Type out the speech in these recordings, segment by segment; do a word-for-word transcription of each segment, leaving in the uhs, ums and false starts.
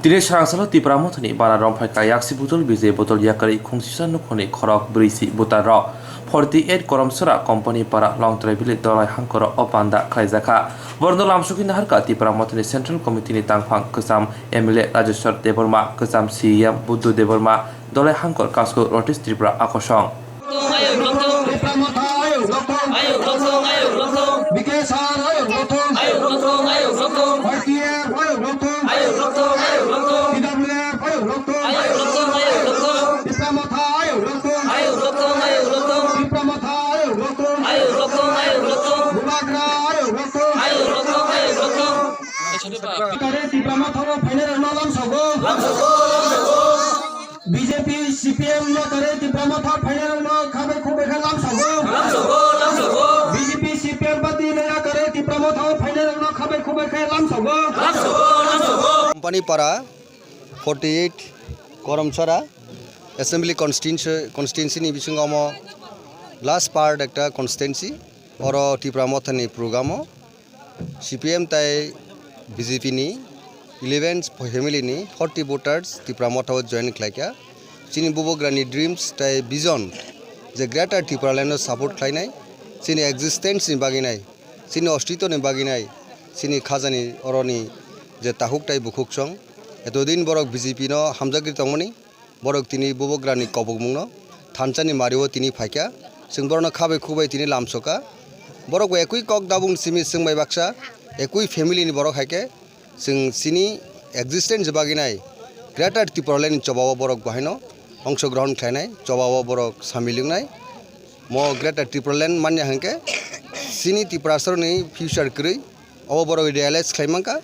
Tini swrang salo Tipra Mothani Bara Romphai Kayak Sibutul Bijay Botol Yakarwi Khungsisa Nukhungni Khorok Brwi Si Butar Rok forty eight Koromsora Company Para Longtrai Bili Dolai Hangkoro o panda khlaijakha. Borno lamsukhi naharkha Tipra Mothani Central Committee ni tangphang kwcham M L A Rajeshwar Debbarma, kwcham C E M Buddha Debbarma, Dolai Hangkor Kasko Rotis Tripura Akosong. Tipra Motha ayuk loktong. Ayuk loktong, ayuk loktong. B K S R ayuk loktong. Ayuk loktong, ayuk loktong. Y T F ayuk loktong. Ayuk loktong, ayuk loktong. T W F ayuk loktong. Ayuk loktong, ayuk loktong. Tipra Motha ayuk loktong. Ayuk loktong, ayuk loktong. Tipra Motha ayuk loktong. Ayuk loktong, ayuk loktong. Bubagra ayuk loktong. Ayuk loktong, ayuk loktong. Kare Tipra Motha o phainai rok no lamsogo. Lamsogo, lamsogo. B J P, C P M yakarwi Tipra Motha phainairokno khabai khubai khe lamsogo. Lamsogo, lamsogo. B J P, C P M party no yakarwi Tipra Motha o phainairokno khabai khubai khe lamsogo. Lamsogo, lamsogo. Company Para forty eight Koromsora Assembly Constituency, Constituency ni bisingo omo last part ekta constituency. Oro Tipra Motha ni program o C P M tai B J P ni eleven family ni forty voters Tipra Motha o join khlaikha. Chini bubagra ni dreams tai vision je Greater Tipraland no support khlainai, chini existence ni bagwi nai, chini ostitwo ni bagwi nai, chini khajani oroni je takhuk tai bukhuk song, etodin borok B J P no hamjagwi tongmani. Borok tini bubagrani kobokmungno thansa ni mario tini phaikha. Chwng borokno khabai khubai tini lamsokha. Borok bo ekui kok dabung simi chwng bai baksa, ekui family ni borok hai khe chwng chini existence bagwi nai Greater Tipraland ni choba o borok bo haino ongsogrohon khlainai, choba o borok samil wngnai. Mo Greater Tipraland manya hwnkhe chini Tiprasaroni future kwrwi, obo borok realize khlai mankha.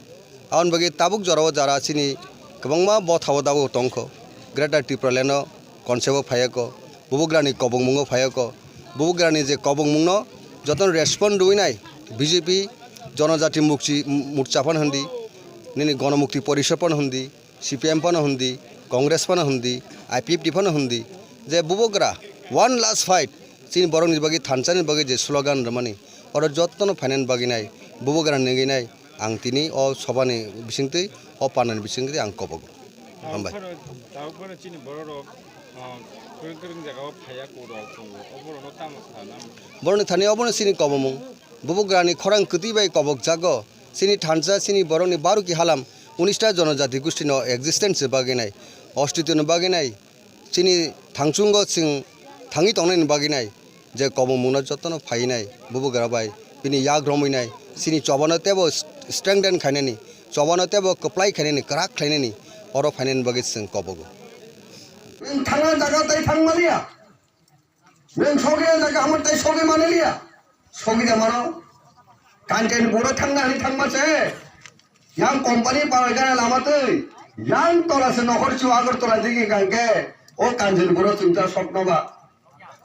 Aboni bagwi tabuk jorao jara chini kwbangma bothao dago tongkho. Greater Tipraland o concept o phaiya kho, bubagrani kobokmungo phaiya kho. Bubagrani je kobokmungno jotono respond rwinai B J P, Jonojati Mukti Morcha phano hwndi, nini Gonomukti Porishod phano hwndi, C P M phano hwndi, Congress phano hwndi, I P F T phano hwndi, je bubagra one last fight, chini borokni bagwi thansani bagwi je slogan rwmani, oro jotono phainani bagwi nai, bubagra nengwi nai, ang tini o sobani bisingtwi, o pandani bisingtwi ang kobogo. Hambai. Tabuk phano, tabuk phano chini bororok, ah, kwrwng kwrwng jagao phaiya kho rok tongo, oborokno tamo sana? Borokni thani obono chini kobomung, bubagrani khorang kwtwi bai kobokjago, chini thansa, chini borokni baruki halam, unista jonojati gustino existence bagwi nai, ostitwno bagwi nai, chini thangchungo chwng thangwi tongnaini bagwi nai, je kobomungno jotono phainai, bubagra bai bini yak romwi nai, chini chobano teibo strengthen khainani, chobano teibo kwplai khainani, kwrak khlainani, oro phainani bagwi chwng kobogo. Nwng thangna jaga tai thang maliya. Nwng sogwi jaga hamar tai sogwi manliya. Sogwi da mano. Kanchanpur o thangna hwnwi thangma se. Yang company para gana lama twi. Yang tola se nohor chu Agartala digi kangke. O Kanchanpur o chwngsa sokno ba.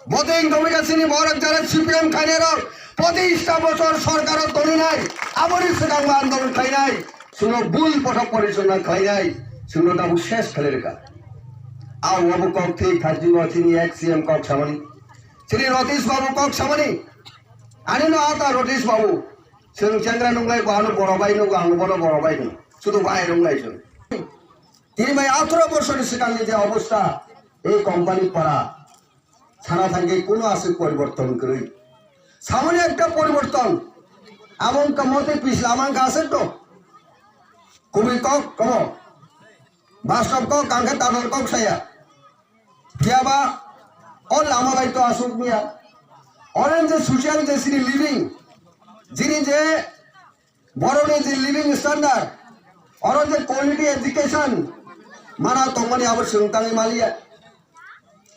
Boding domika sini borok jara C P M khainai rok. Poti ista bochor sorkar o tonwi nai. Aboni swkang ma andolon khainai. Chwngno bul pothok porichorna khlainai, chwngno tabuk ses khlai rwkha. A obo kok thwi khaijingo chini ex C M kok samani. Chini Ratish Babu kok samani. Ani no ata Ratish Babu. Chwng chengra nunglai bo ano boro bai nugo, ang bono boro bai nugo. Sudu bai nunglai chwng. Tini bai atharo borsoni swkangni je obostha, ei company para. Sana thangkhe kuno aswk poriborton kwrwi. Samani ekta poriborton. Abo wngkha mote pisla mangkha aswk to. Kubui kok komo. Bastob kok kangkhe tadol kok saya. Phiyaba o lama bai to aswk miya. Oren je social je sini living. Jini je Borokni je living standard, oro je quality education mana tongmani abo chwng tangwi maliya.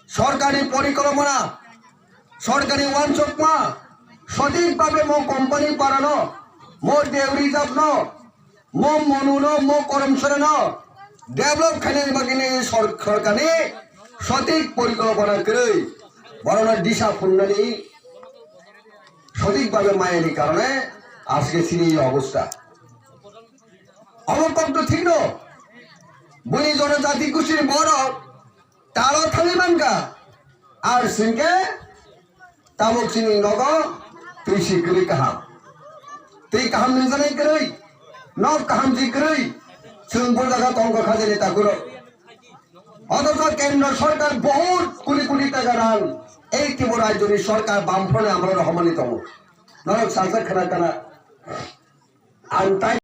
Sorkarni porikalpona, sorkarni uansukma, sothik bhabe mo company parano, mo dew reserve no, mo monuno, mo koromsorino develop khainani bagwini sor-, sorkarni sothik porikalpona kwrwi, borokno disa phunuknani sothik bhabe mayani karone ajke chini ei obostha. Obo kok to thik no. Buini jonojati gustini borok talo thangwi mankha. Ar singke tabuk chini nogo twi si kwrwi kaham. Twi kaham nungjaknai kwrwi, nok kaham si kwrwi. Chwng bo jaga tongo kha jani takhurok. Othocho kendro sorkar bahut koti koti taka rang ei Tripura rajyoni sorkar bamphano amrok rohormani tongo. Norok salsa khna khna. Ang tai